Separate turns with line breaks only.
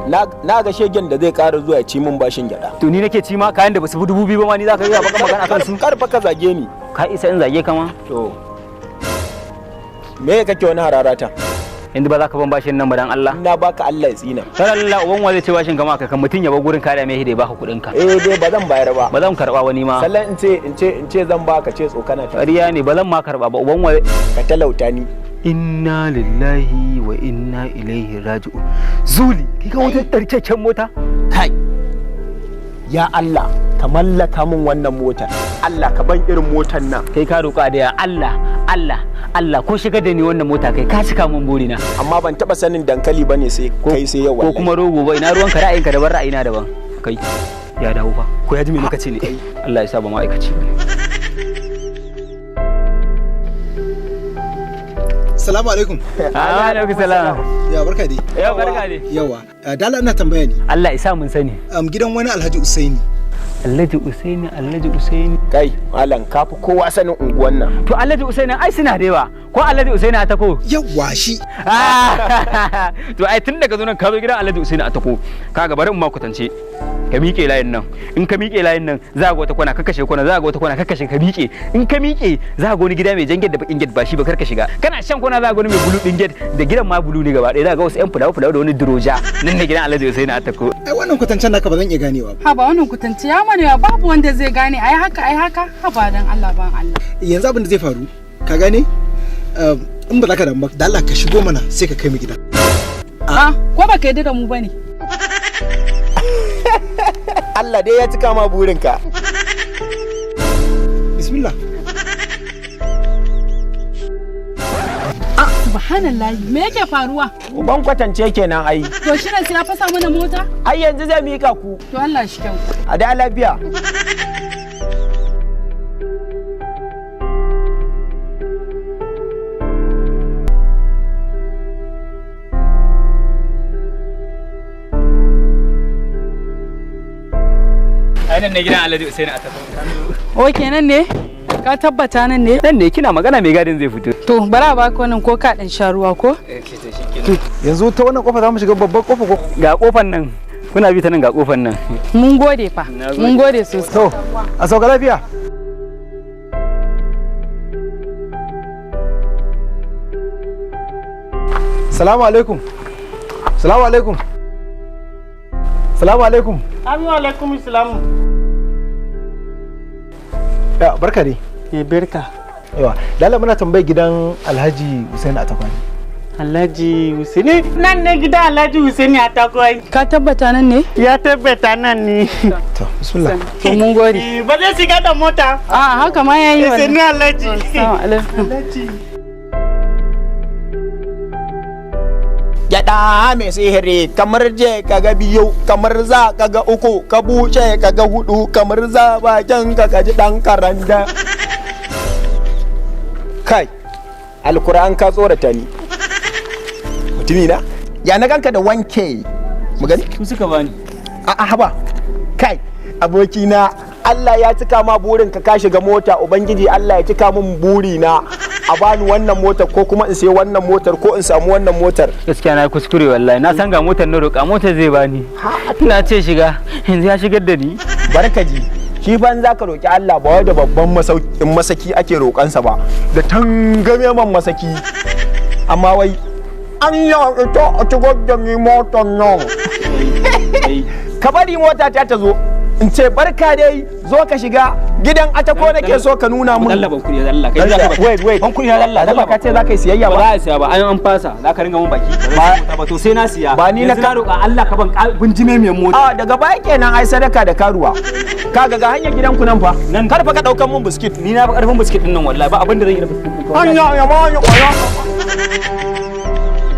Na ga shegen da zai ƙara zuwa ya ci min bashin gyada.
To ni nake ci ma kayan da basu fi 2000 ba ma, ni za ka yi baka magana akan su?
Kar fa ka zage ni.
Ka isa in zage ka ma?
To me kake wani hararata?
Yanzu ba za ka ban bashin nan ba, dan Allah?
Na baka, Allah ya tsina.
Kar Allah, uban wa zai ce bashin kama ka kan mutun ya bar gurin kare mai hide baka kuɗin ka.
Eh dai, ba zan bayar ba.
Ba zan karba wani ma.
Sallan in ce zan baka, ce tsokana ta.
Ƙarya ne, ba zan ma karba ba, uban wa.
Ka talauta ni.
Inna lillahi wa inna ilaihi raji'un. Zuli, kika wata tarkakken mota.
Kai, ya Allah, ka mallaka min wannan motar. Allah ka ban irin motar nan.
Kai ka roƙa da ya Allah, Allah, Allah, ko shigar da ni wannan mota kai ka cika min burina.
Amma ban taba sanin dankali bane sai kai, sai yau.
Ko
Wallahi.
kuma rogo ba, ina ruwanka? Ra'ayinka daban, ra'ayina daban. Kai, ya dawo fa. Ko ya ji me muka ce ne? Allah ya sa ba ma'aikaci bane.
Salamu alaikum.
Alaikum salam.
Ya barka dai.
Ya barka dai.
Yawa. Dala ina tambaya ne.
Allah ya sa mun sani.
Gidan wani Alhaji Usaini.
Alhaji Usaini, Alhaji Usaini.
Kai malam, ka fi kowa sanin unguwan nan.
To Alhaji Usaini ai suna da yawa. Ko Alhaji Usaini a tako?
Yawa, shi.
To ai tun daga zo nan ka zo gidan Alhaji Usaini a tako. Kaga, bari in ma kwatance. Ka miƙe layin nan. In ka miƙe layin nan, za ga wata kwana, ka kashe kwana, za ga wata kwana, ka kashe, ka miƙe. In ka miƙe, za ga wani gida mai jan gate da bakin gate, ba shi ba, kar ka shiga. Kana shan kwana, za ga wani mai blue din gate, da gidan ma blue ne gaba ɗaya. Za ga wasu ƴan fulawa fulawa da wani duroja. Nan ne gidan Alhaji Usaini a tako.
Ai wannan kwatancen naka ba zan iya ganewa ba.
Ha ba, wannan kwatance ya mana yawa, babu wanda zai gane. Ai haka, ai haka. Ha ba, dan Allah, ban Allah.
Yanzu abin da zai faru, ka gane? In ba za ka damu ba, da Allah ka shigo mana sai ka kai mu gida.
Ah, ko baka yarda da mu bane?
Allah dai ya cika ma burinka.
Bismillah.
Subhanallahi, me yake faruwa?
Uban kwatance kenan ai.
To shi ne sai ya fasa mana mota?
Ai yanzu zai mika ku.
To Allah shi kyau.
A da lafiya.
Ai nan ne gidan Alhaji Usaini a tako.
O nan ne? Ka tabbata nan ne?
Nan ne, kina magana mai gadin zai fito.
To bari a baka wannan, ko ka dan sha ruwa ko?
Yanzu ta wannan kofa za mu shiga, babbar kofa ko?
Ga kofan nan. Kuna bi ta nan, ga kofan nan.
Mun gode fa. Mun gode sosai.
To, a sauka lafiya. Salamu alaikum. Salamu alaikum. Salamu alaikum.
Amin wa alaikum salam.
Ya barka dai.
Eh, barka.
Yawa. Dala muna tambayar gidan Alhaji Usaini Atakwani.
Alhaji Husaini. Nan ne gida Alhaji Husaini Atakwai.
Ka tabbata nan ne?
Ya tabbata nan ne.
To, bismillah.
To mun gode.
Eh, ba zai shiga da mota.
A haka ma yayi
Husaini
wannan.
Alhaji.
Assalamu alaikum.
Alhaji.
Gyaɗa mai sihiri, kamar je kaga biyu, kamar za kaga uku, ka buce kaga hudu, kamar za bakin ka kaji dan karanda. Kai, alkur'an ka tsorata ni mutumi na. Ya na ganka da wanke mu gani?
Su suka bani.
A'a, haba kai abokina, Allah ya cika ma burin ka, ka shiga mota. Ubangiji Allah ya cika min buri na, a bani wannan motar, ko kuma in sayi wannan motar, ko in samu wannan motar.
Gaskiya na yi kuskure wallahi. Na san ga motar na roƙa, motar zai bani. Na ce shiga, yanzu ya shigar da ni.
Barkaji, shi ban za ka roƙi Allah ba wai da babban masaki ake roƙansa ba, da tangame man masaki. Amma wai an yi ita a ci da ni motar nan, ka bari mota ta ta zo, in ce barka dai, zo ka shiga gidan Atako nake so ka nuna mun.
Allah ban kuɗi, Allah kai za ka
Wait, wait.
Ban kuɗi, Allah.
Allah ka ce za ka yi siyayya
ba
ba?
za a siya ba, an fasa, za ka ringa mun baki ba ba. To sai na siya.
Ba ni na
Yanzu na roƙa Allah ka ban bunjime mai mota.
A daga baya kenan ai sadaka da karuwa. Kaga, ga hanyar gidanku nan fa.
Nan.
Kar fa ka daukan mun biskit.
Ni na fi karfin biskit din nan wallahi, ba abin da zan yi da biskit din.
Anya ya ma ya.